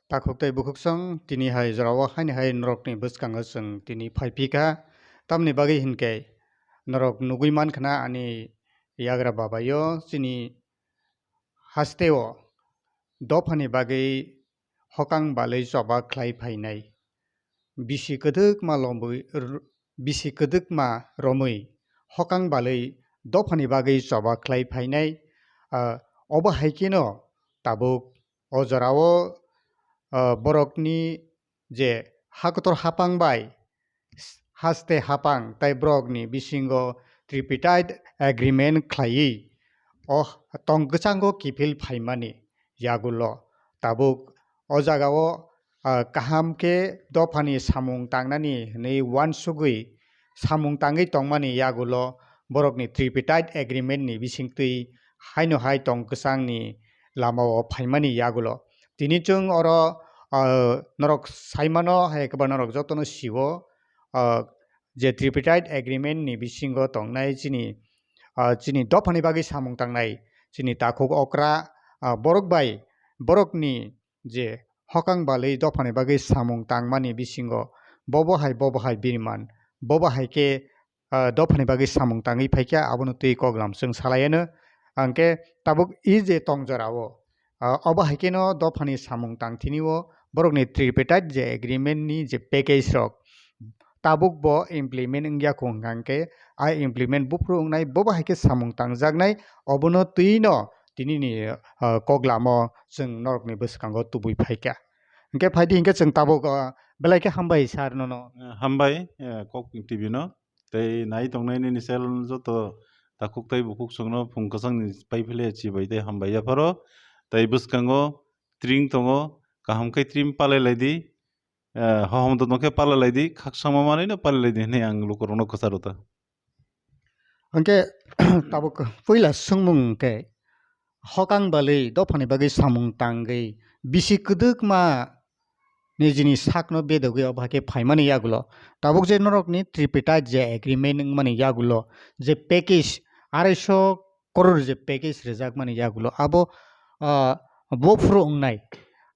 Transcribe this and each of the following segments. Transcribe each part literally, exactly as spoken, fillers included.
Takhuk tei bukhuksong tini hai jorao haini hai norokni bwskango chwng tini phai phi kha. Tamni bagwi hinkhe norok nugwi man khna ani yagra babaio chini hasteo dophani bagwi hokang balwi choba khlai phainai. Bisi kwdwkma lomwi r-, bisi kwdwkma romwi hokang balwi dophani bagwi choba khlai phainai. Ah, obo hai kheno tabuk o jorao, ah, borokni je hakotor hapang bai haste hapang tai borokni bisingo tripartite agreement khlaiwi o tong kwchango kiphil phaimani yagulo tabuk o jagao, ah, kaham khe dophani samung tangnani hwnwi uansugwi samung tangwi tongmani yagulo borokni tripartite agreement ni bisingtwi haino hai tong kwchangni lamao phaimani yagulo. Tini chwng oro, ah, norok saimano, hai khe ba norok jotono sio, ah, je tripartite agreement ni bisingo tongnai chini, ah, chini dophani bagwi samung tangnai chini takhuk okra, ah, borok bai borokni je hokang balwi dophani bagwi samung tangmani bisingo bobo hai bobo hai biriman, bobo hai khe ah, dophani bagwi samung tangwi phaikha, abono twi koklam chwng salaiano. Hwnkhe tabuk i je tong jorao, ah, obo hai kheno dophani samung tang thini o borokni tripartite je agreement ni je package rok tabuk bo implement wngya kho hwnkha hwnkhe a implement buphuru wngnai bobo hai khe samung tangjaknai obono twi no tini ni, ah, koklamo chwng norokni bwskango tubui phaikha. Hwnkhe phaidi hwnkhe chwng tabuk, ah, belai khe hambai sir nono. Eh, hambai, eh, Kok T V no. Tei nai tongnai nini channel joto takhuk tei bukhuk songno phung kwchangni pai phile chibai tei hambai yapharo. Tei bwskango tring tongo, kaham khe trim palai lai di, eh, hohom tongtong khe palai lai di, khakchangma manwi no palai lai di hwnwi ang lukurokno kwcharo ta. Hwnkhe tabuk puila swngmung khe hokang balwi dophani bagwi samung tangwi bisi kwdwkma nijini sakno bedogwi obo hai khe phaimani yagulo tabuk je norokni tripartite je agreement wngmani yagulo je package arai sho koror je package rwjakmani yagulo abo, ah, bophuru wngnai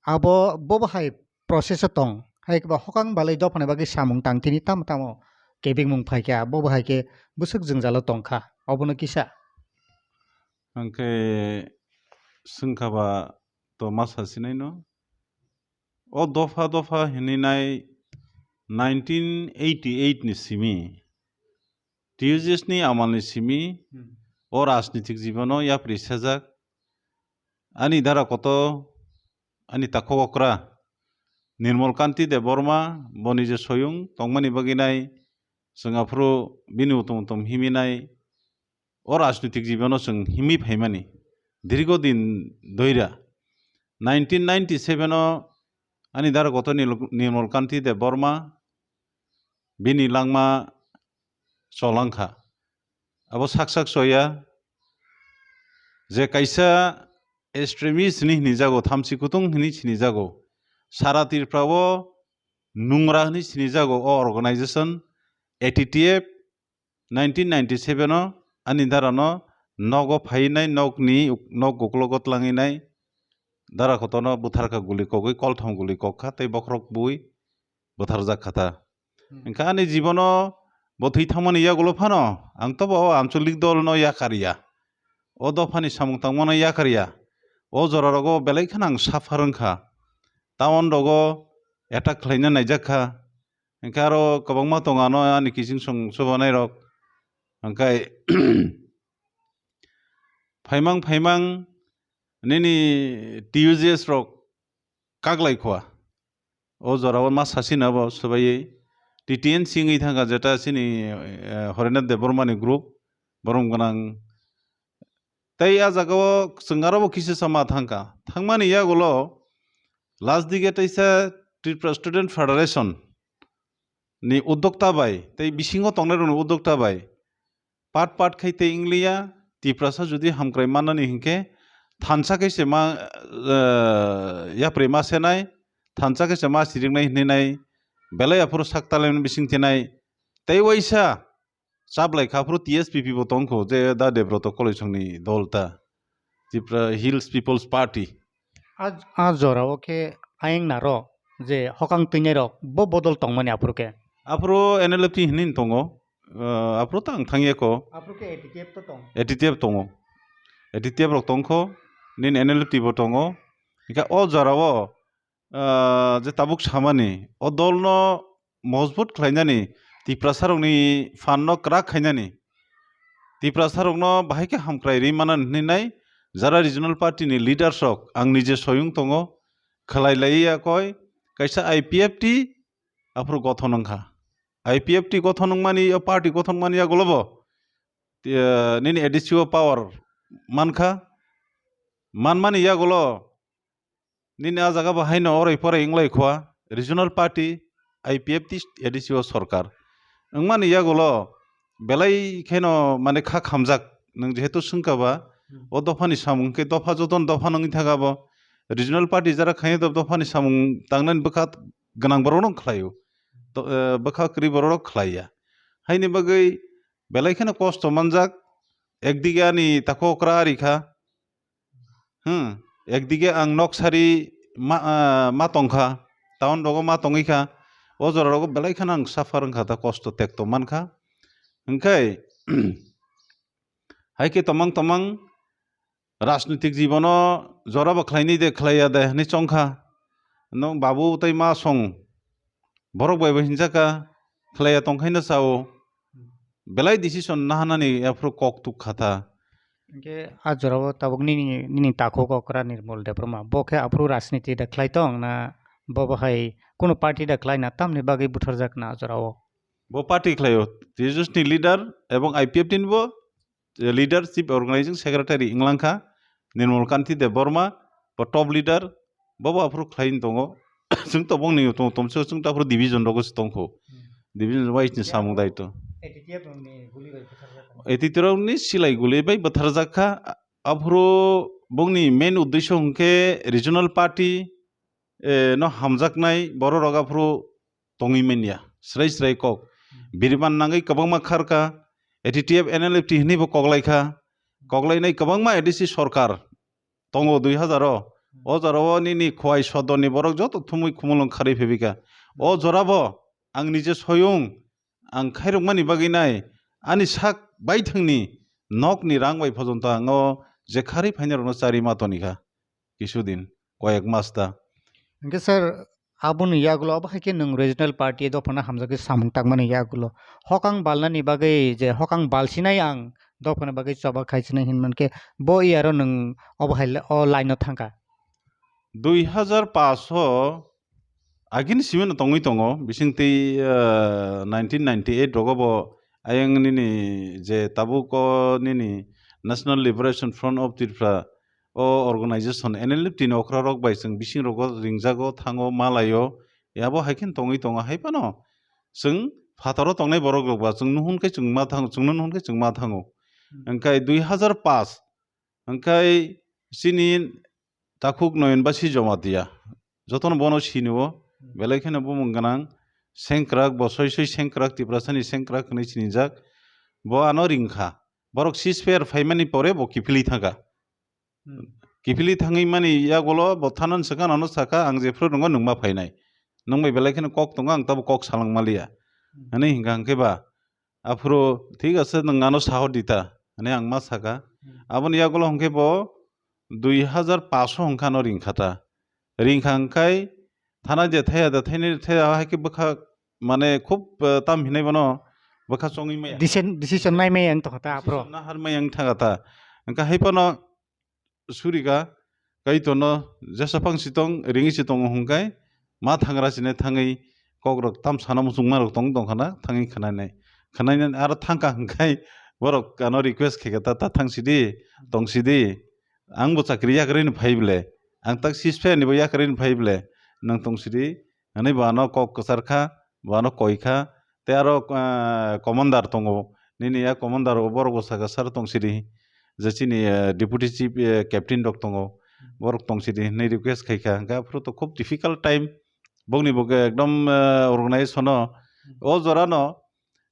abo bobo hai process o tong hai khe ba hokang balwi dophani bagwi samung tang thini tamo tamo kebengmung phaikha bobo hai khe bwswk jwngjalo tongkha obono kisa. Hwnkhe swngkha ba to ma sa sinai no. O dopha dopha hinwi nai nineteen eighty eight ni simi, T U J S ni amal ni simi, Hmm. o rajnitik jibon o yapri sajak. Ani dara koto, ani takhuk okra, Nirmal Kanti Debbarma, boni je soyung tongmani bagwi nai, chwng aphuru bini utum utum himi nai, o rajnitik jibon o chwng himwi phaimani. Dirgo din doira. Nineteen ninety seven o ani dara koto Nil-, Nirmal Kanti Debbarma bini langma cholangkha. Abo sak sak choya je kaisa extremist hinwi hini jago, thamchi kutung hinwi sini jago. Sara Tripura o nungra hinwi sini jago o organization A T T F nineteen ninety seven o ani dara no nogo phainai nokni nok uklogo tlangwi nai dara kotono bwtharkha guli kogwi koltham guli kokha tei bokhorok bui bwtharjak kha ta. Hmm. Hwnkhe ani jibono bo thwi thangmani yagulo phano ang tobo o ancholik dol no yakar ya. O dophani samung tangmano yakar ya. O jora rogo belai kheno ang suffer wngkha. Town rogo attack khlaina naijak kha. Hwnkhe aro kwbangma tongo ano ani kiching song chubanai rok. Hwnkhe phaimang phaimang nini T U J S rok kaglai khua. O jora o ma sasi na bo swbaiwi T T N C wngwi thangkha jeta chini, eh, Horinath Debbarma ni group borom gwnang. Tei a jaga o chwng aro bo kisa sama thangkha. Thangmani yagulo last dige teisa Tripura Student Federation ni uddokta bai tei bisingo tongnai rokni uddokta bai pat pat khai tei wngliya, Tiprasa jodi hamkrai mannani hinkhe thansa khe se ma, eh, yapri ma senai, thansa khe se ma siriknai hinwi nai, belai aphuru sak talaimani bising thinai, tei waisa chablai kha aphuru T S P P bo tongkho, je da Debroto Koloisongni dol ta, Tipra Hills People's Party. A, a jorao khe ayang naro je hokang twinai rok bo bodol tongmani aphuru khe. Aphuru N L F T hinwi tongo, ah, aphuru to ang thangya ko. Aphuru khe A T T F to tong. A T T F tongo. A T T F rok tongkho, nini N L F T bo tongo. Hingkhe o jorao, ah, je tabuk samani, o dolno mojbut khlainani, Tiprasarokni phanno kwrak khainani, Tiprasarokno bahai khe hamkrai ri manani hinwi nai, jara regional party ni leaders rok ang nije soyung tongo, khlai lai ya koi, kaisa I P F T aphuru gothon wngkha. I P F T gothon wngmani, o party gothon wngmani yagulo bo, eh, nini A D C o power mankha, manmani yagulo nini a jaga bo haino orai porai wnglai khwa, regional party, I P F T, A D C o sorkar. Wngmani yagulo belai kheno mane kha khamjak, nwng jehetu swngkha ba, Hmm. o dophani samung khe dopha jotono dopha nangwi thangkha bo, regional party jara khaino do-, dophani samung tangnani bwkha gwnang borokno khlaio, to, eh, bwkha kwrwi borok khlaiya. Haini bagwi belai kheno kosto manjak, ekdige ani takhuk okra rikha, Hmm, ekdige ang nok sari ma, ah, ma tongkha, town rogo ma tongwi kha, o jora rogo belai kheno ang suffer wngkha ta, kosto tekto mankha. Hwnkhe, hai khe tomang tomang rajnitik jibono jora bo khlainai de, khlaiya de hinwi chongkha. Nwng babu tei ma song, borok bai bo hinjaka, khlaiya tongkhaino sao, belai decision nahanani aphuru kok tuk kha ta. Hingke a jorao tabuk nini, nini takhuk okra Nirmal Debbarma, bo khe aphuru rajniti da khlai tong na, bo bo hai kunu party da khlai na, tamni bagwi butharjak na a jorao? Bo party khlaio, Tejas ni leader ebong I P F T ni bo leader, chief organizing secretary wnglang kha Nirmal Kanti Debbarma, bo top leader, bo bo aphuru khlai tongo. Chwng to bongni tom-, tomsio chwng to aphuru division rogo se tongkho. Hmm. Division wise ni samung daito. A T T F rokni guli bai butharjak kha. A T T F rokni silai guli bai butharjak kha. Aphuru bongni main uddesho hwnkhe regional party, eh, no hamjaknai borok rok aphuru tongwi manya, srai srai kok. Hmm. Biriman nangwi kwbangma kharkha, A T T F, N L F T hinwi bo koklaikha. Koklainai kwbangma A D C sorkar tongo dui hazar o. Hmm. O jorao nini Khowai sodorni borok joto thumwi khumulwng kharwi phibikha. O jorabo ang nije soyung ang khairokmani bagwi nai ani sak baithangni nokni rang bai phojonto ang o je kharwi phainairokno charwi ma tonikha. Kisudin, koyek mas ta. Hingke sir, aboni yagulo abo hai khe nwng regional party dophano hamjagwi samung tangmani yagulo hokang balnani bagwi je hokang balsinai ang dophano bagwi choba khaisinai hinmankhe bo iyaro nwng obo hai o line o thangkha. Dui hazar paanch o agini simi no tongwi tongo, bisingtwi, ah, nineteen ninety eight rogo bo ayang nini je tabuk o nini National Liberation Front of Tripura o organization N L F T ni okra rok bai chwng bising rogo ringjago, thango, malaio, abo hai khe tongwi tongo. Hai phano chwng phataro tongnai borok rok ba chwng nuhun khe chwng ma thango, chwngno nuhun khe chwng ma thango. Hmm. Hwnkhe dui hazar paanch hwnkhe chini takhuk Noyon Basi Jomatia, jotono bono sinio, Hmm. belai kheno bumung gwnang, sengkrak, bo soi soi sengkrak, Tiprasani sengkrak hwnwi sinijak. Bo ano ringkha. Borok ceasefire phaimani pore bo kiphilwi thangkha. Hmm. Kiphilwi thangwi mani yagulo bo thanani swkang ano sakha, "Ang jephru rwngo nwng ma phainai. Nwng bai belai kheno kok tongo, ang tabo kok salang maliya." Hmm. Hwnwi hwnkha hwnkhe ba, aphuru, "Thik ase, nwng ano sahor di ta," hwnwi ang ma sakha. Hmm. Aboni yagulo hwnkhe bo dui hazar paanch o hwnkha ano ringkha ta. Ringkha hwnkhe thana je thaya da, thaini thaya hai khe bwkha mane khub, eh, tam hinai bono bwkha chongwi maya. Decision, decision nai maya wng tongkha ta aphuru. Decision nahar maya wng thangkha ta. Hwnkhe hai phano surika, Kaitorno jesa phang si tong, ringwi si tongo hwnkhe ma thangra sine thangwi kokrok tam sana muchungmarok tong tongkha na, thangwi khwnainai. Khwnainani aro thangkha hwnkhe borok ano request khaikha ta, ta thang sidi, tong sidi. Ang bo chakri yakarwi no phai ble, ang tak ceasefire ni bo yakarwi no phai ble, nwng tong sidi, hwnwi bo ano kok kwchar kha, bo ano koi kha, tei aro, ah, commander tongo, nini ya commander o borok bo saka sir tong sidi, je chini, eh, deputy chief, eh, captain rok tongo, borok tong sidi hwnwi request khai kha, hwnkhe aphuru to khub difficult time, bokni bo khe ekdom, eh, organization o, o jora no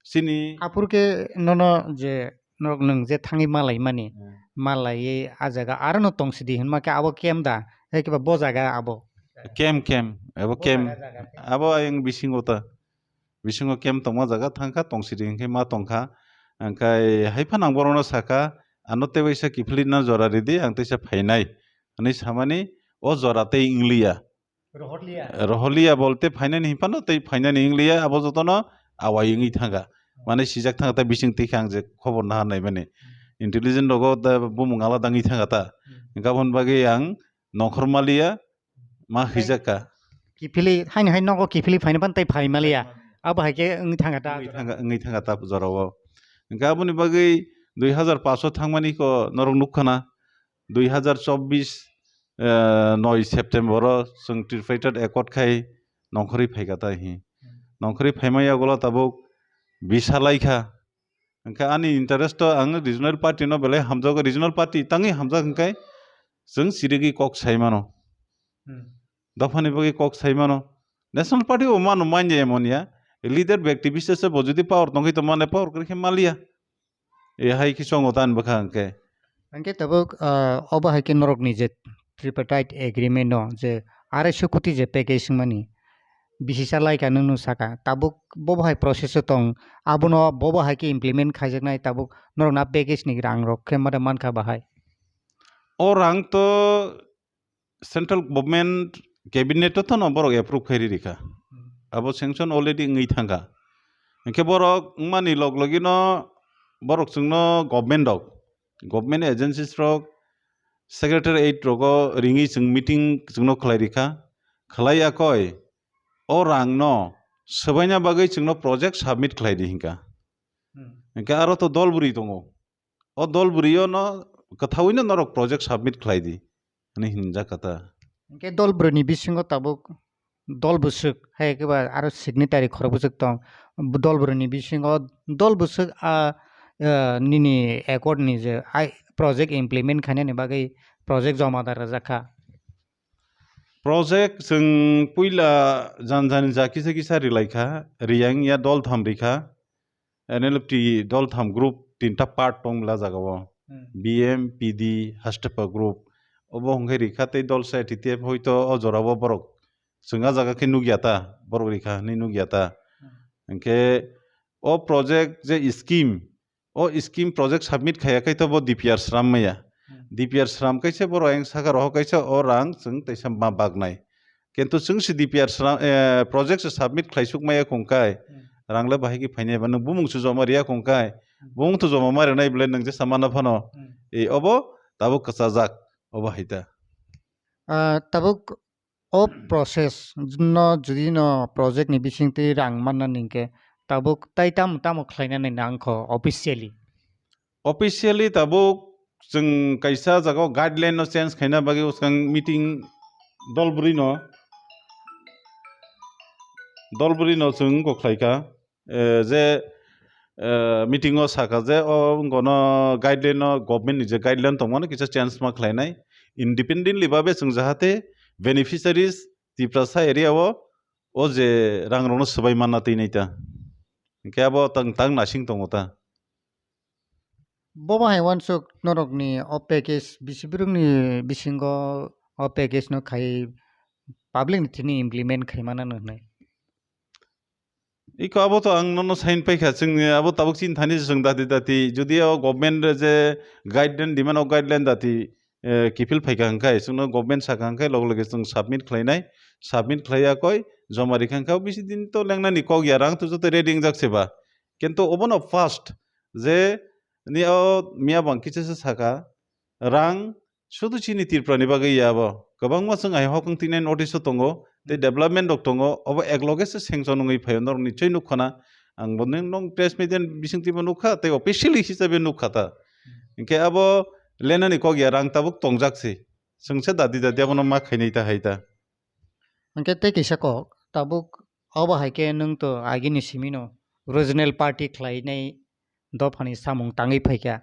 chini. Aphuru khe nono je norok nwng je thangwi malaimani, Hmm. malaiwi a jaga aro no tong sidi hinma khe abo kem da, hai khe ba bo jaga abo. Kem, kem, abo kem. Abo ayang bisingo ta. Bisingo kem tongma jaga thangkha, tongsiri hwnkhe ma tongkha. Hwnkhe hai phano ang borokno sakha, "Ano tei waisa kiphilwi na jora ridi, ang teisa phainai," hwnwi samani o jora tei wngliya. Rohorliya. Rohorliya bolte phainani hinphano tei phainani wngliya, abo jotono awai wngwi thangkha. Mane sijak thangkha ta bising twi khe ang je khobor naharnai mani. Intelligent rogo da bumung alada wngwi thangkha ta. Hmm. Hwnkhe aboni bagwi ang nongkhor maliya, ma hwijak kha. Kiphilwi, haino hai nogo kiphilwi phaina phano tei phai maliya. Phai maliya. Abo hai khe wngwi thangkha ta. Wngwi thangkha, wngwi thangkha ta jorao. Hwnkhe aboni bagwi dui hazar paanch o thangmani kho norok nukha na, dui hazar chobbish, eh, noi September o chwng tripartite accord khai nongkhorwi phaikha ta hi. Hmm. Nongkhorwi phaima yagulo tabuk bisa laikha. Hwnkhe ani interest o ang regional party no belai hamjago, regional party tangwi hamjak hwnkhe chwng sirigwi kok sai mano. Hmm. Dophani bagwi kok sai mano. National party bo mano manya emon ya. Leader bekti bisese bo jodi power tongwi tongmani power kwrwi khe maliya. E hai khe chongo ta ani bwkha hwnkhe. Hwnkhe tabuk, ah, obo hai khe norokni je tripartite agreement no je arai so koti je package wngmani bisi cha laikha nwng nw saka. Tabuk bobo hai process o tong, abono bobo hai khe implement khaijaknai tabuk norokno a package ni rang rok khe mada mankha bahai. O rang to central government cabinet o tono borok approve khai rikha. Hmm. Abo sanction already wngwi thangkha. Hwnkhe borok wngmani log logino borok chwngno government rok, government agencies rok, secretariat rogo ringwi chwng meeting chwngno khlai rikha. Khlai yakoi o rangno swbaina bagwi chwngno project submit khlai di hinka. Hmm. Hwnkhe aro to dol bwrwi tongo. O dol bwrwino kwthawino norok project submit khlai di, hwnwi hinjak kha ta. Hwnkhe dol bwrwini bisingo tabuk dol bwswk, hai khe ba aro signatory khorok bwswk tong. Dol bwrwini bisingo dol bwswk a, a, nini accord ni je ai project implement khainani bagwi project joma da rwjak kha. Project chwng puila jan jani ja kisa kisa rilai kha, riyang ya dol tham rikha. N L F T dol tham group tinta part tong la jaga o. Hmm. B M, P D, Hastepa group. Obo hwnkhe rikha tei dol sa T T F hoito o jora o borok chwng a jaga khe nukya ta, borok rikha hwnwi nukya ta. Hmm. Hwnkhe o project je scheme, o scheme project submit khaiya khai to bo D P R sram maya. Hmm. D P R sram kaisa borok ayang saka rohor kaisa o rang chwng teisa ma baknai. Kintu chwng si D P R sra-, eh, project se submit khlai suk maya khung kai, Hmm. rang le bahai khe phainai ba, nwng bumung se joma riya khung kai, Hmm. bumung to joma ma rinai bwle nwng je sama na phano, Hmm. e, obo tabuk kwchajak, obo hai ta. Ah, tabuk o process no jodi no project ni bising twi rang manna ni hwnkhe tabuk tai tamo tamo khlainani nang kho officially? Officially tabuk chwng kaisa jagao guideline no change khaina bagwi bwskang meeting dol bwrwi no, dol bwrwi no chwng wngkok khlaikha, eh, je, eh, meeting o sakha je o wngkha no guideline no government ni je guideline tongmani kisa change ma khlainai, independently babe chwng jahate beneficiaries Tiprasa area o o je rang rokno swbai manna twi nai ta. Hwnkhe abo tang tang nasing tongo ta. Bo bahai uansuk norokni o package bisi borokni bisingo o package no khai public ni thani implement khai manano hwnwi. Iko abo to ang nono sign paikha, chwngni abo tabuk chini thani se chwng dati dati, jodi o government je guideline dimano guideline dati, eh, kiphil phaikha hwnkhe, chwngno government sakha hwnkhe, loge loge chwng submit khlainai, submit khlaiya koi, joma rikha hwnkhe, bisi din to lengnani kok ya, rang to joto ready wngjak se ba. Kintu obono first je ni o miya bang kisa se sakha, rang sudu chini Tripura ni bagwi ya bo. Kwbangma chwng hai hok wng tinai notice o tongo, tei development rok tongo, obo ek loge se sanction wngwi phaio, norok nichoi nukha na. Ang bo nung, nung press media ni bisingtwi bo nukha, tei officially hisabe nukha ta. Hinkhe abo lenani kok ya, rang tabuk tongjak se. Chwngse dadi dadi abono ma khainai ta hai ta. Hinkhe tei kisa kok, tabuk obo hai khe nwng to agini simi no regional party khlainai dophani samung tangwi phaikha.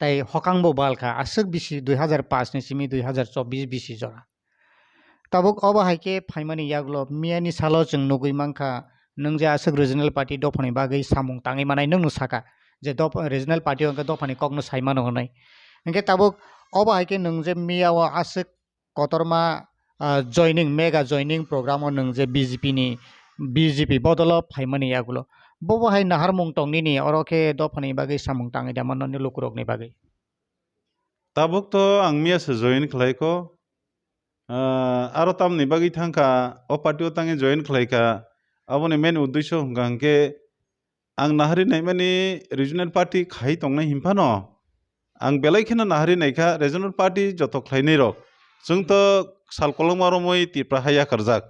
Tai hokang bo bal kha, aswk bisi dui hazar paanch ni simi dui hazar chobbish bisi jora. Tabuk obo hai khe phaimani yagulo miyani salo chwng nugwi mankha, nwng je aswk regional party dophani bagwi samung tangwi manai nwngno sakha je doph-, regional party o hwnkhe dophani kokno sai mano hwnwi. Hinkhe tabuk obo hai khe nwng je miya o aswk kotorma ah, joining, mega joining program o nwng je B J P ni, B J P bodolo phaimani yagulo. Bobo hai naharmung tong nini, oro khe dophani bagwi samung tangwi da mano ni lukurokni bagwi. Tabuk to ang miya se join khlai ko. Ah, aro tamni bagwi thangkha, o party o tangwi join khlai kha. Aboni main uddesho hwnkha hwnkhe ang nahari naimani regional party khai tongnai hinphano, ang belai kheno nahari naikha regional party joto khlainai rok. Chwng to sal kolokma romwi Tripura hai yakarjak.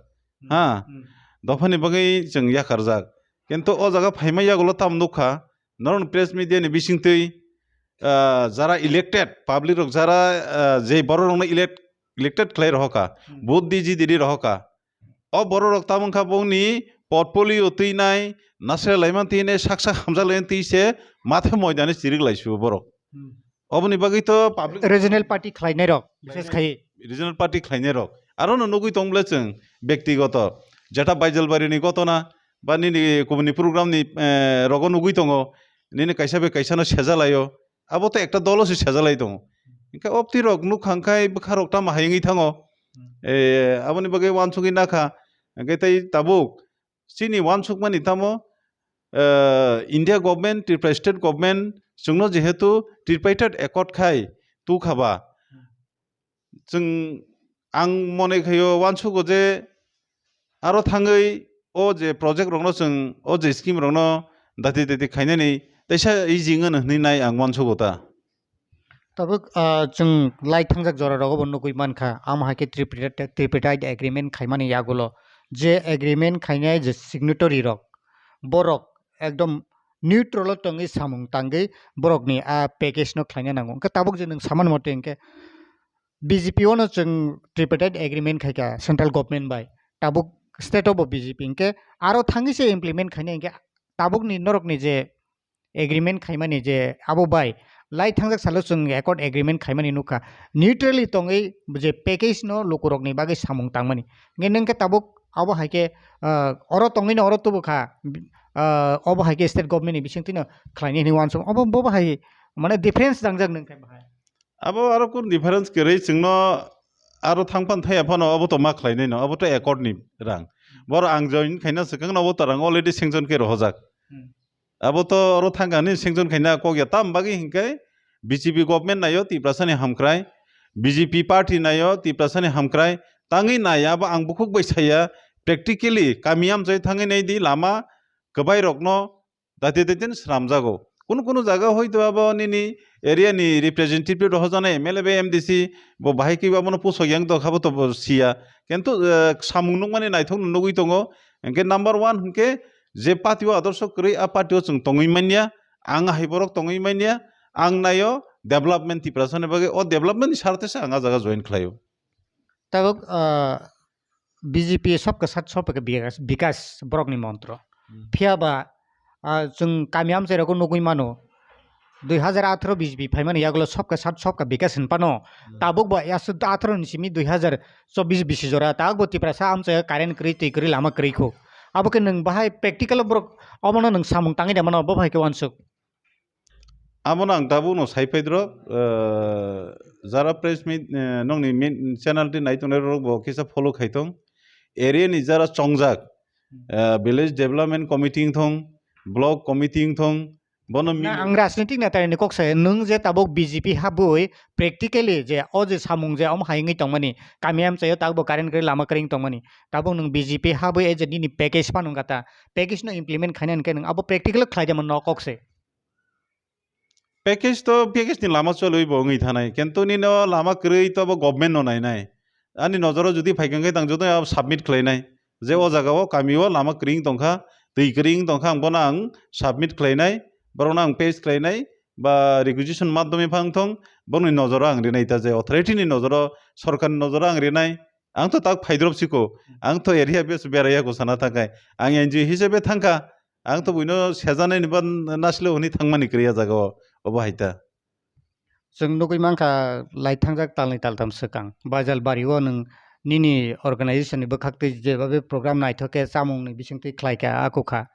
Hmm. Ha? Hmm. Dophani bagwi chwng yakarjak. Kintu o jaga phaima yagulo tamo nukha, norokni press media ni bisingtwi, ah, jara elected public rok jara, ah, je borok rokno elect-, elected khlai rohokha, Hmm. vote di jidiri rohokha. O borok rok tamo wngkha bongni portfolio twinai, nasra laimani twinai, sak sak hamjak laimani twi se matha moidani chirik laisuo borok. Hmm. Oboni bagwi to public Regional party khlainai rok, bises khai. Regional party khlainai rok. Aro no nugwi tong bwle chwng bektigoto. Jetha Baijalbari ni gotona ba nini kubuni program ni, eh, rogo nugwi tongo. Nini kaisa bai kaisa no sejalaio. Abo to ekta dolo se sejalai tongo. Hingke opti rok nukha hingke bwkha rok tamo hayungwi thango. Hmm. Eh, aboni bagwi wansugwi nakha. Hingke tei tabuk chini wansukmani tamo, eh, India government, Tripura state government, chwngno jehetu tripartite accord khai tukha ba, chwng, ang mone khaio wansugo je aro thangwi o je project rokno chwng o je scheme rokno dati dati khainani teisa easy wngano hwnwi nai ang wansugo ta. Tabuk, ah, chwng lai thangjak jora rogo bo nugwi mankha, amo hai khe tripartite, tripartite agreement khaimani yagulo je agreement khainai je signatory rok, borok ekdom neutral o tongwi samung tangwi borokni a package no khlaina nango. Hwnkhe tabuk je nwng samani mote hwnkhe B J P o no chwng tripartite agreement khaikha central government bai, tabuk state o bo B J P hwnkhe aro thangwi se implement khainai hwnkhe tabukni norokni je agreement khaimani je abo bai lai thangjak salo chwng accord agreement khaimani nukha, neutrally tongwi je package no lukurokni bagwi samung tangmani. Hwnkhe nwng khe tabuk abo hai khe, ah, oro tongwino oro tubu kha, ah, obo hai khe state government ni bisingtwino khlainai hwnwi wansuk, obo bobo hai mane difference dangjak nwng khe bahai. Abo aro kun difference kwrwi chwngno aro thangpan thaya phano abo to ma khlainai no, abo to accord ni rang. Boro ang join khaina swkang no, abo to rang already sanction khe rohojak. Hmm. Abo to oro thangkha ni sanction khaina kok ya, tam bagwi hinkhe B J P government naio Tiprasa ni hamkrai, B J P party naio Tiprasa ni hamkrai, tangwi nai abo ang bukhuk bai saya, practically kami amchai thangwi nai di lama kwbai rokno dati dati swnamjago. Kunu kunu jaga hoito abo nini area ni representative rohorjana M L A bai M D C bo bahai khe abono pusok yang tongkha bo to bo siya. Kintu, eh, samung nukmani naithok no nugwi tongo. Hinkhe number one hinkhe je party o adorsho kwrwi a party o chwng tongwi manya, ang hai borok tongwi manya, ang naio development Tiprasa ni bagwi, o development ni sarthe se ang a jaga join khlaio. Tabuk, ah, B J P sabka sath sabka bikas, bikas borokni montro. Hmm. Phiya ba, ah, chwng kami amchai rogo nugwi mano, dui hazar atharo B J P phaimani yagulo sabka sath sabka bikas hinphano, Hmm. tabuk ba yaso atharo ni simi dui hazar chobbish bisi jora, tabuk bo Tiprasa amchai current kwrwi, twi kwrwi, lama kwrwi kho. Abo khe nwng bahai practical borok obono nwng samung tangwi da mano, bo bahai khe wansuk. Abono ang tabukno sai phaidrop, eh, jara press meet, eh, nokni main channel twi nai tongnai rok bo kisa follow khai tong. Area ni jara chongjak, Hmm. eh, village development committee wng thong, block committee wng thong, bono Na, mili- ang rajnitik neta ni kok sai, nwng je tabuk B J P habwi practically je o je samung je omo hai wngwi tongmani, kami amchaio tabuk bo current kwrwi lama kwrwi wng tongmani, tabuk nwng B J P habwi e je nini package phano wngkha ta, package no implement khaina hwnkhe nwng abo practical khlai de mano kok se. Package to, package ni lama cholwi bo wngwi thanai, kintu nini o lama kwrwi to bo government no nainai. Ani nojoro jodi phaikha hwnkhe tang joto submit khlainai je o jaga o kami o lama kwrwi wng tongkha, twi kwrwi wng tongkha, ang bono ang submit khlainai, borokno ang paste khlainai, ba requisition madhyome phang thong, borokni nojoro ang rinai ta je authority ni nojoro, sorkar ni nojoro ang rinai. Ang to tak phaidrop siko, ang to area bes beraiya ko sana thangkai, ang N G O hisabe thangkha, ang to buino sejanai ni ba nasle hwnwi thangmani kwrwi a jaga o, obo hai ta. Chwng nugwi mankha, lai thangjak talni taltham swkang, Baijalbari o nwng nini organization ni bwkhak twi jebabe program naithok khe chamung ni bisingtwi khlai kha, a kukha.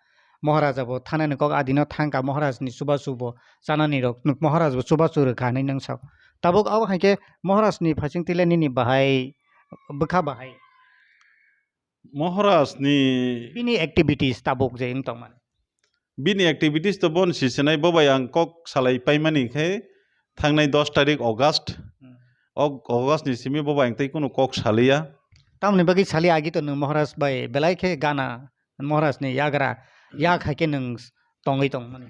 Moharaja bo thanani kok adino thangkha, Moharaj ni chubachu bo chanani rok, Moharaj bo chubachu rwkha hinwi nwng sao. Tabuk abo hai khe Moharaj ni phaising twi le nini bahai bwkha bahai? Moharaj ni bini activities tabuk je wng tongmani. Bini activities to bon sisinai, bo bai ang kok salai paimani khe thangnai dos tarik August. Hmm. Og-, August ni simi bo bai ang tei kunu kok saliya. Tamoni bagwi saliya agi to nwng Moharaj bai belai khe gana Moharaj ni yagra, hmm, yak hai khe nwng tongwi tongmani.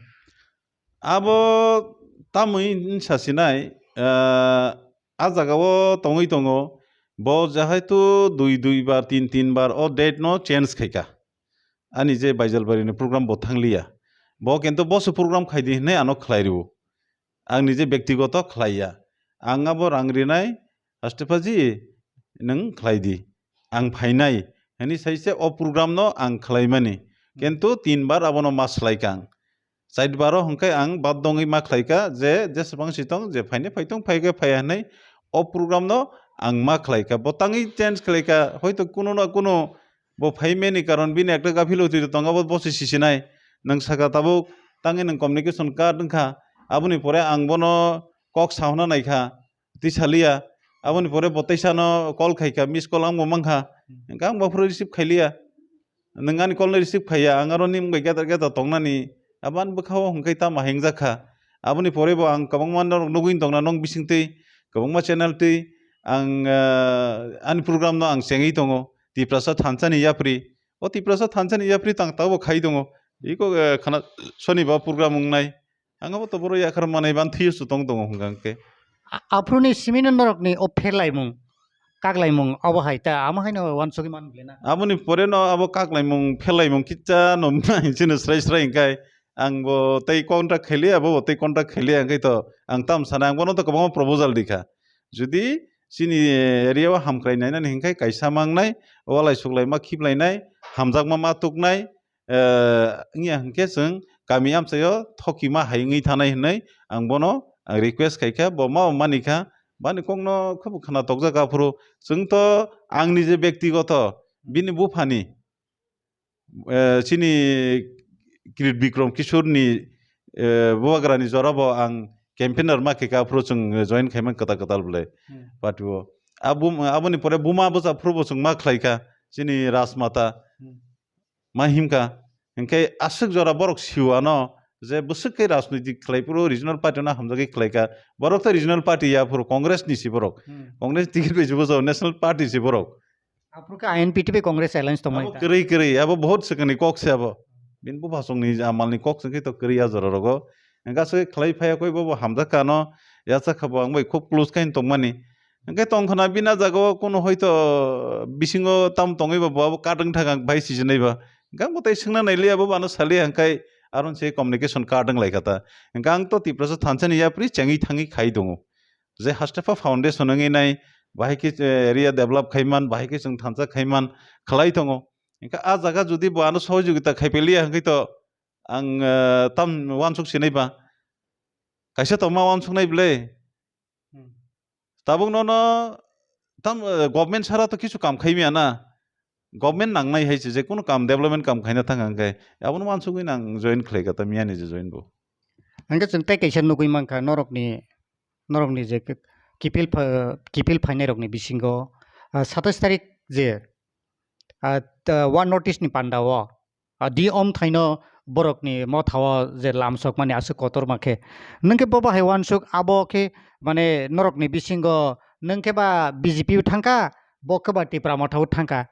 Abo tamwi wngsa sinai, ah, a jaga o tongwi tongo. Bo jahaitu dui dui bar, tin tin bar o date no change khaika. Ani je Baijalbari ni program bo thangliya. Bo kintu bo se program khaidi hinwi ano khlai rwo. Ang nije bektigoto khlaiya. Ang abo rang rinai, Astephaji, nwng khlai di. Ang phainai, hwnwi sai se o program no ang khlaimani. Kintu tin bar abono ma swlaikang. Chair bar o hwnkhe ang baddho wngwi ma khlaika je jeswbang si tong, je phainai phaitong, phaikhe phaiya hwnwi o program no ang ma khlaika. Bo tangwi change khlaika, hoito kuno na kuno bo phaimani karon bini ekta gaphiloti tongo, abo bo se sisinai. Nwng saka tabuk tangwi nwng communication card wngkha, aboni pore ang bono kok sahona naikha. Twi saliya. Aboni pore bo teisa no call khaikha, miss call ang bo mankha. Hmm. Hwnkhe ang bo phuru receive khailiya. Nwng ani call no receive khaiya, ang aro ning bai geta geta tongnani. Abo ani bwkha o hwnkhe tamo hengjakha. Aboni pore bo ang kwbangma norok nugwi tongna nong bisingtwi, kwbangma channel twi ang, ah, ani program no ang chengwi tongo. Tiprasa thansa ni yapri. O Tiprasa thansa ni yapri tang tabo khai tongo. Iko, eh, khana soniba program wngnai. Ang abo to boro yakhar manai ban thwiyo su tong tongo hwnkha hwnkhe. A-, aphuruni simino norokni o pherlaimung, kaklaimung abo hai ta, amo haino uansugwi man bwlena. Aboni pore no abo kaklaimung, pherlaimung kicha no hinwi chini srai srai hwnkhe ang bo tei contact khailiya, abo bo tei contact khailiya hwnkhe to ang tam sana, ang bono to kwbangma proposal rikha. Jodi chini area o hamkrai nainani hwnkhe kaisa mangnai, walai suklaima khiplainai, hamjakma ma tuknai, eh, wngya hwnkhe chwng kami amchaio thokima hai wngwi thanai hwnwi ang bono ang request khaikha, bo ma manikha, bani kokno khe bo khna tokjak aphuru. Chwng to ang nije bektigoto bini buphani, eh, chini Kirit Bikram Kishore ni, eh, bubagrani jorabo ang campaigner ma khe aphuru chwng join khaimani kwtal kwtal bwlai. Hmm. Party o. Abo, aboni pore buma bwsa phuru bo chwng ma khlaikha chini Rajmata. Hmm. Ma himkha, hinkhe aswk jora borok siwano je bwswk khe rajnoitik khlai phuru regional party no hamjagwi khlaikha. Borok to regional party ya phuru Congress ni si borok. Hmm. Congress ticket bai se bujao national party si borok. Aphuru khe I N P T bai Congress alliance tongmani abo ta. Kwrwi kwrwi, abo bahut swkangni kok se abo. Bini buphasongni amalni kok se khe to kwrwi a jora rogo. Hinkhe aswk khlai phaiya koi bo, bo hamjak kha no, yacha kha bo ang bai khub close khe tongmani. Hwnkhe tongkhwna bini jagao kunu hoito bisingo tam tongwi ba bo abo card wng thang ang bai sijinai ba. Hwnkhe ang bo tai swngna nailiya bo bano saliya hwnkhe aron se communication card wng lai kha ta. Hwnkhe ang to Tiprasa thansani yapri chengwi thangwi khai tongo. Je Hastepha Foundation wngwi nai bahai khe, eh, area develop khai man, bahai khe chwng thansa khai man khlai tongo. Hwnkhe a jaga jodi bo ano sohojogita khai peliya hwnkhe to ang, eh, tam uansuk sinai ba. Kaisa tongma uansuknai bwle. Hmm. Tabuk nono tam, eh, government sara to kisu kam khai maya na. Government nangnai hai se, je kunu kam, development kam khaina thang hwnkhe, abono uansugwi nang join khlai kha ta, miyani je join bo. Hwnkhe chwng tei kaisa nugwi mankha, norokni, norokni je k-, kipil pha-, kipil phainairokni bisingo, ah, satais tarik je, ah, ta-, one notice ni panda o, ah, di om thaino borokni mothao je lamsokmani aswk kotorma khe. Nwng khe bo bahai uansuk abo khe mane norokni bisingo nwng khe ba B J P o thangkha, bo khe ba Tipra mothao thangkha.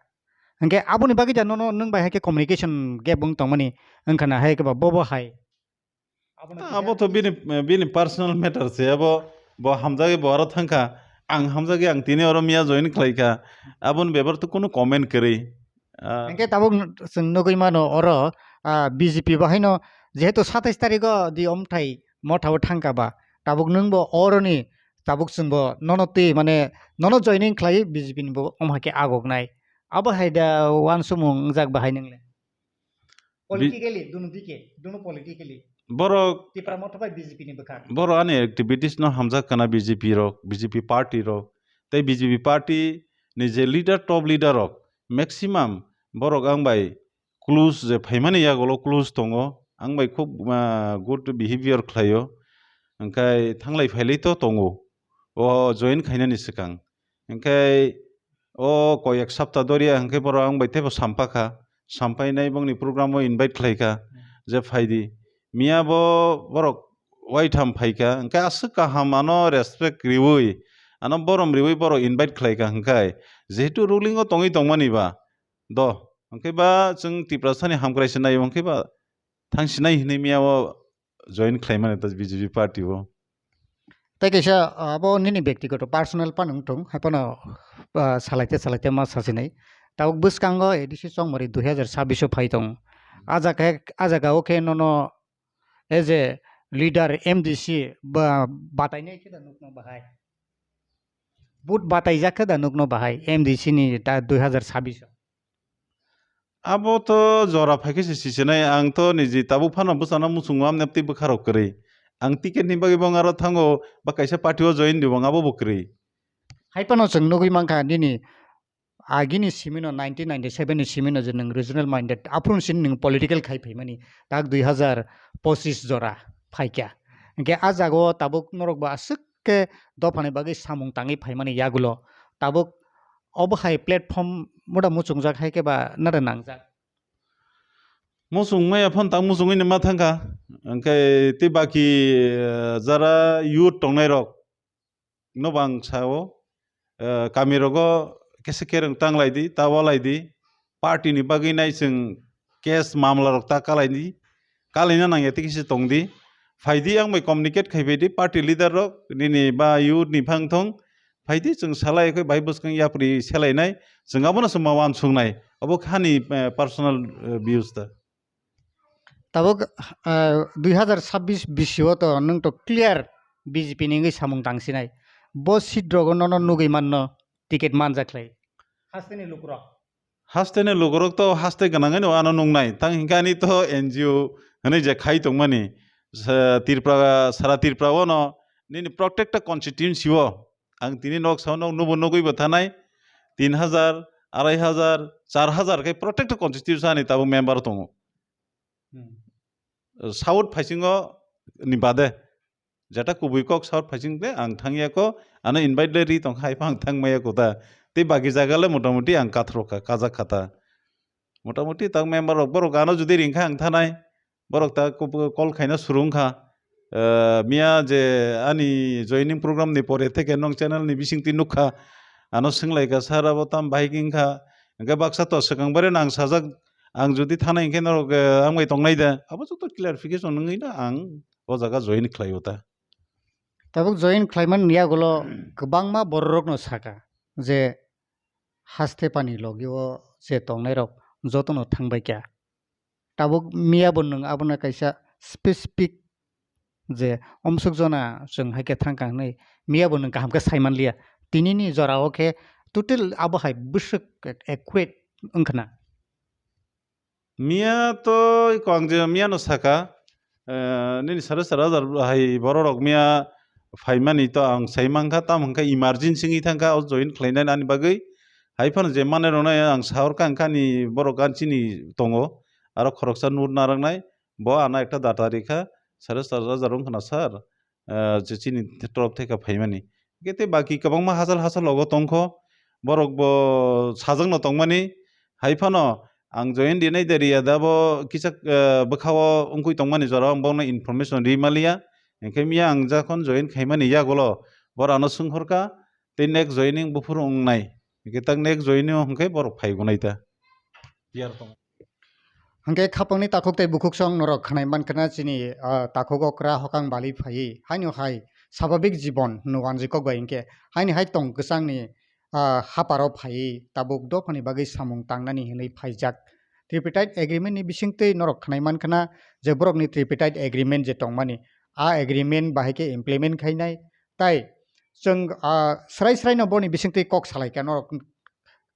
Hwnkhe aboni bagwi da nono nwng bai hai khe communication gap wng tongmani wngkha na hai khe ba bo bo hai. Abono Ah, kisa abo to bini, bini personal matter se, abo bo hamjagwi bo aro thangkha, ang hamjagwi ang tini oro miya join khlaikha, aboni bebak to kunu comment kwrwi. Ah. Hwnkhe tabuk chwng nugwi mano oro, ah, B J P bo haino jehetu satais tarikh o di omthai mothao thangkha ba, tabuk nwng bo oroni tabuk chwng bo nono twi mane nono joining khlai B J P ni bo omhai khe agoknai. Abo hai da uansukmung wngjak bahai nwngle? Bi- Politically, duno dike, duno politically. Borok Tipra Motha bai B J P ni bwkha. Borok ani activities no hamjak kana B J P rok, B J P party rok, tei B J P party ni je leader, top leader rok, maximum borok ang bai close je phaimani yagulo close tongo, ang bai khub, ah, good behavior khlaio, hwnkhe thanglai phailai to tongo, o join khainani swkang. Hwnkhe o koyek sapta doriya hwnkhe borok ang bai teibo sampakha, sampainai bongni program o invite khlaikha je phaidi. Miya bo borok waitham phaikha, hwnkhe aswk kaham ano respect riwi, ano borom riwi borok invite khlaikha, hwnkhe jehetu ruling o tongwi tongmani ba do, hwnkhe ba chwng Tiprasani hamkrai se nai, hwnkhe ba thang sinai hinwi miya o join khlaimani ta B J P party o. Tei kaisa abo nini bektigoto personal phano wng tong, hai phano, ah, salaite salaite ma sasinai. Tabuk bwskango A D C chongmari dui hazar sabbish o phai tong. A jaga, a jaga o khe nono as a leader M D C ba, batainai khe da nukno bahai. Vote bataijak khe da nukno bahai M D C ni ta dui hazar sabbish o. Abo to jora phaikhe se sisinai, ang to niji tabuk phano bwsano muchungo amne tei bwkharok kwrwi. Ang ticket ni bagwi bo aro thango, ba kaisa party o join di bo abo bo kwrwi. Hai phano chwng nugwi mankha nini agini simino nineteen ninety-seven ni simino je nwng regional minded aphuru sini nwng political khai phaimani tak dui hazar pochis jora phaikha. Hwnkhe a jaga o tabuk norok bo aswk khe dophani bagwi samung tangwi phaimani yagulo tabuk obo hai platform muda muchungjak hai khe ba nada nangjak. Muchung maya phone tang muchungwi ni ma thangkha. Hwnkhe tei baki, eh, jara youth tongnai rok no bang sao, eh, kami rogo kesa kereng tang lai di, ta walai di, party ni bagwi nai chwng case mamla rok ta kalai di, kalaina nangya tei kisa tong di, phai di ang bai communicate khai bai di, party leader rok nini ba youth ni phang thong, phai di chwng salai khe bai bwskang yapri selainai, chwng abono chwng ma uansuknai, obo khani, eh, personal, eh, views da. Tabuk, ah, dui hazar sabbish bisio to nwng to clear B J P ni wngwi samung tangsinai. Bo seat rogo nono nugwi manno ticket manjakhlai. Hasteni lukurok. Hasteni lukurok to haste gwnangwi no ano nungnai. Tang hinkhe ani to N G O hwnwi je khai tongmani. Sa-, Tripura, sara Tripura o no nini protecta constituency o ang tini nok sao nok nubo nugwi bo thanai tin hazar, arai hazar, char hazar khe protecta constituency ani tabuk member tongo. Hmm. South phaisingo ni bade. Jeta kubui kok South phaising de ang thangya ko, ano invite le ri tong hai phang thang maya ko ta. Tei baki jaga le motamuti ang kathro kha, kajak kha ta. Motamuti tak member rok borok ano jodi ring kha ang thanai. Borok ta ko-, call khaina surung kha. Eh, miya je ani joining program ni pore theke nong channel ni bising twi nuk kha. Ano swng lai kha, "Sir, abo tam bahai wng kha?" Hwnkhe baksa to swkang bare nang sajak, ang jodi thanai hwnkhe norok, eh, ang bai tongnai da. Abo joto clarification wngwi no ang o jaga join khlai o ta. Tabuk join khlaimani yagulo kwbangma bororokno saka je haste pani logi o je tongnairok jotono thangbai kha. Tabuk miya bo nwng abono kaisa specific je omsuk jona chwng hai khe thang kha hwnwi miya bo nwng kaham khe sai man liya. Tinini jora o khe total abo hai bwswk accurate wng khna. Miya to ko ang je miya no saka, eh, nini sare sara hajar hai borok rok miya phaimani to ang sai mankha, tamo hwnkhe emergency wngwi thangkha o join khlainani ani bagwi. Hai phano je manwi roknai ang sahorkha, hwnkhe ani borok ani chini tongo, aro khoroksa nur naraknai, bo ano ekta data rikha, sare sara hajar wngkhna sir, eh, je chini torop theka phaimani. Hwnkhe tei baki kwbangma hachal hachal logo tongkho, borok bo sajakno tongmani. Hai phano ang join rinai de riya da bo kisa, eh, bwkhao wngwi tongmani jorao ang bono information ri maliya. Hwnkhe miya ang jokhon join khaimani yagulo boro ano swnghorkha, tei next joining buphuru wngnai. Hwnkhe tak next joining o hwnkhe borok phaigunai ta. Hwnkhe khapangni takhuk tei bukhuksong norok khnai mankha na chini, ah, takhuk okra hokang bali phaiwi haino hai sababik jibon hwnwi uanjwi kok bai hwnkhe haini hai tong kwchangni, ah, haparo phaiwi tabuk dophani bagwi samung tangnani hwnwi phaijak. Tripartite agreement ni bisingtwi norok khnai mankha na je borokni tripartite agreement je tongmani, a agreement bahai khe implement khainai. Tai chwng, ah, srai srai no boni bisingtwi kok salai kha norok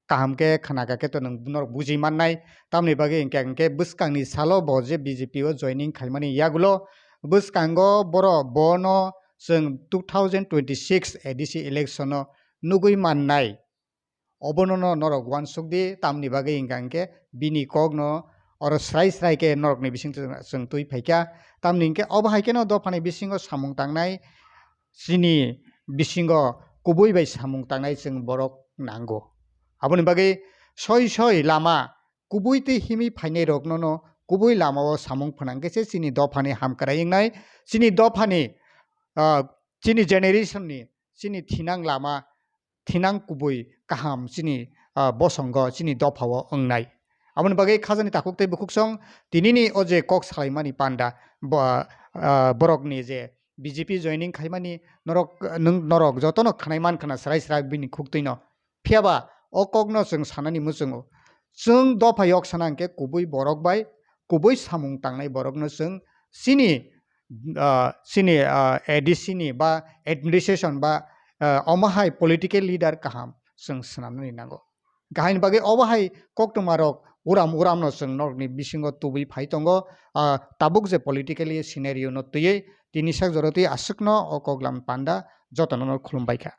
kaham khe khna kha khe to nwng norok buji mannai. Tamni bagwi hwnkhe, hwnkhe bwskangni salo bo je B J P o joining khaimani yagulo bwskango boro bono chwng two thousand twenty-six A D C election o nugwi mannai. Obono no norok uansuk di, tamni bagwi hwnkha hwnkhe bini kokno oro srai srai khe norokni bisingtwi chwng twi phaikha. Tamni hwnkhe obo hai kheno dophani bisingo samung tangnai chini bisingo kubui bai samung tangnai chwng borok nango. Aboni bagwi soi soi lama kubui tei himwi phainai rokno no kubui lama o samung phnang khe se chini dophani hamkrai wngnai, chini dophani, ah, chini generation ni chini thinang lama thinang kubui kaham chini, ah, bosongo chini dopha o wngnai. Aboni bagwi khajani takhuk tei bukhuksong tinini o je kok salaimani panda bo, ah, borokni je B J P joining khaimani norok, nwng, norok jotono khnai man khna srai srai bini khuktwino. Phiyaba o kokno chwng sanani muchungo. Chwng dopha yok sana hwnkhe kubui borok bai kubui samung tangnai borokno chwng chini, ah, chini, ah, A D C ni ba administration ba, ah, omo hai political leader kaham chwng swnamnani nango. Kahini bagwi obo hai koktwma rok uram uram no chwng norokni bisingo tubui phai tongo, ah, tabuk je politically scenario no twiwi tini sak jora twi aswkno o koklam panda jotono no khulumbai kha.